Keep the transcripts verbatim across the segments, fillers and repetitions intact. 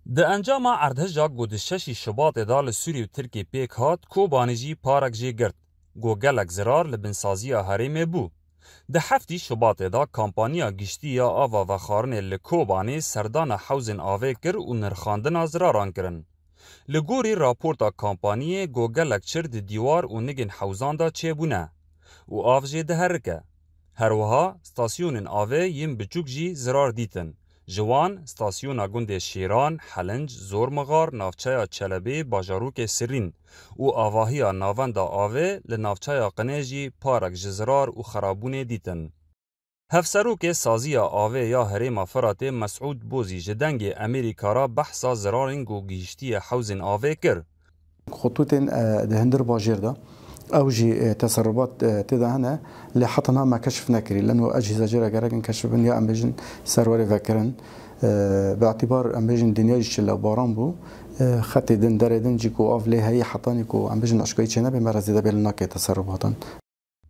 Di encama erdhêja ku di şeşî Şubatê de li Sûrî û Tirkî pêk hat, Kobanê jî parek jê girt, ku gelek zirar li binsaziya herêmê bû. Di heftî Şubatê de kampanya giştî ya ava vexwarinê li Kobanê serdana hewzên avê kir û nirxandina ziraran kirin. Li gorî raporta kampaniyê, ku gelek çir di dîwar û nigên hewzan de çêbûne û av jê diherike. Her wiha stasyonên avê yên biçûk jî zirar dîtin. Ji wan stasyona gundê Şêran, Helinc, Zormixar, navçeya Çelebê, bajarokê Sirîn û avahiya navenda avê li navçeya Qinê jî parek ji zirar û xerabûnê dîtin. Hevserokê Saziya Avê ya Herêma Firatê Mesûd Bozî ji Dengê Amerîka re behsa zirarên ku gihîştiye hewzên avê kir. Xutûtên, e, di hindir bajêr de, ew jî, e, teserrubat, e, tê de hene, lê heta niha me keşf nekirî. Leno ecîza jê re gerek in keşf bin ya em bêjin serwerê vekirin. E, bi îtîbar em bêjin dinya jî çile û baran bû. E, xetê din, derê din jî ku av lê heyî hetanî ku em bêjin aşkayî çênebe, me re zêde bêl nake teserrubatan.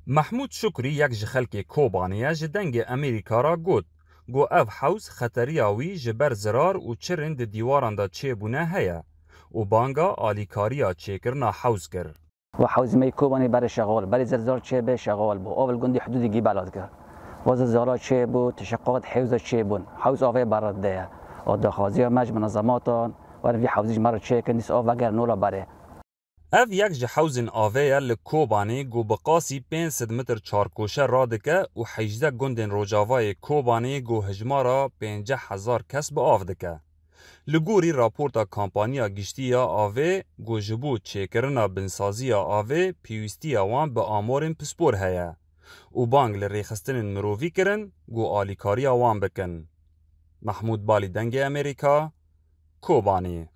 Mehmûd Şukrî yek ji xelkê Kobanê ye, ji Dengê Amerîka re got, ku ev hewz xeteriya wî ji ber zirar û çirên di dîwaran de çêbûne heye û banga alîkariya çêkirina hewz kir. Wa hewz me yê Kobanê berê şexal, berê zilzal çêbê şexal bû. Av li gundê hudûdê gî bela dike. Wa zilzala çêbû, teşeqqat hewza çêbûn. Hewz avê berre dide ye. A daxwaziya me ji minezematan, werin vî hewzî ji me re çêkin, dîsa av vegerin nola berê. Ev yek ji hewzên avê ye li Kobanê ku bi qasî pênc sed metr çarkoşe radike û hejdeh gundên rojavayê Kobanê ku hijmara pênceh hezar kes bi av dike. Li gorî raporta Kampanya Giştî ya Avê ku ji bo çêkirina binsaziya avê pêwîstiya wan bi amorên pispor heye û bang li rêxistinên mirovî kirin ku alîkariya wan bikin. Mehmûd Balî, Dengê Amerîka, Kobanê.